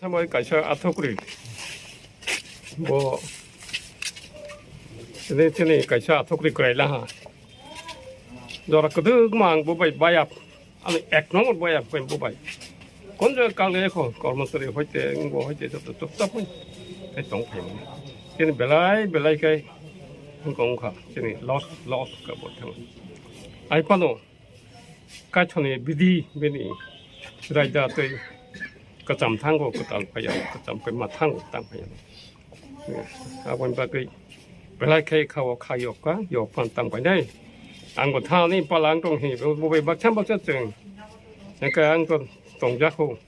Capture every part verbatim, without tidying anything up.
Hambai kaisa athokri. Bo chini chini kaisa athokri kwrai laha. Jora kwdwkma ang bo bai bayap. Ani ek number bayap bai bo bai. Konjo kal ge kho kormosari hoite bo hoite joto chupchap hoi. Kai tong phai. Chini belai belai kai. Wngkha wngkha chini loss loss ka bo thang. Ai pano. Kaithoni bidi bini raida tei kwcham thango kwtal phaiya, kwcham khe ma thango tang phaiya. Aboni bagwi belai khe kha o kha yok ka, yok phan tang phainai. Ang bo thani pala ang tong hi, bo bai baksa baksa chwng. Hingkhe ang to tong jakho.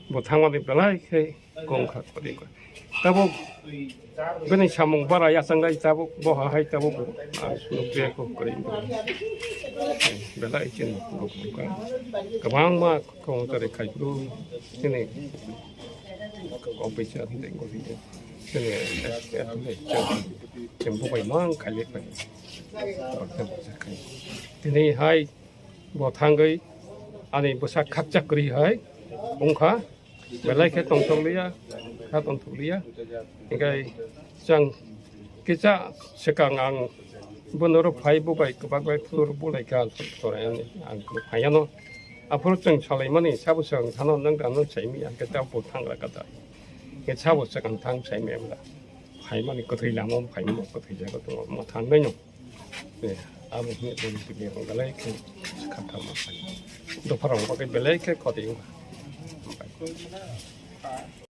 Bo thangmani belai khe kong kha kori kha. Tabuk bini samung bara yachang dai tabuk bo ha hai tabuk bo, ah, nukliya kho kori. Belai khe nuk nuk kha. Kwbangma kong tari khai bru chini kong pisa thai kori. Chini chini bo bai mang khai le khai. Tini hai Bo thangwi ani bwsa khakchak kwrwi hai wngkha, belai khe tongthokliya, kha tongthokliya. Hinkhe chwng kisa swkang ang bono rw phai bo bai kwbak bai phuru bo lai kha ang chwng phai ano. Aphuru chwng salaimani sabo swkang thano nwng da nwng saimanya hinkhe ta bo thangra kata. Hinkhe sabo swkang thang saimaya wngla. Phaimani kwthwi lama phaimani kwthwi jaga tongo ma thang nai no. Eh, abo hwnwi tongwi tongwi rok belai khe khathama. Dopharok bagwi belai khe khoti wngkha.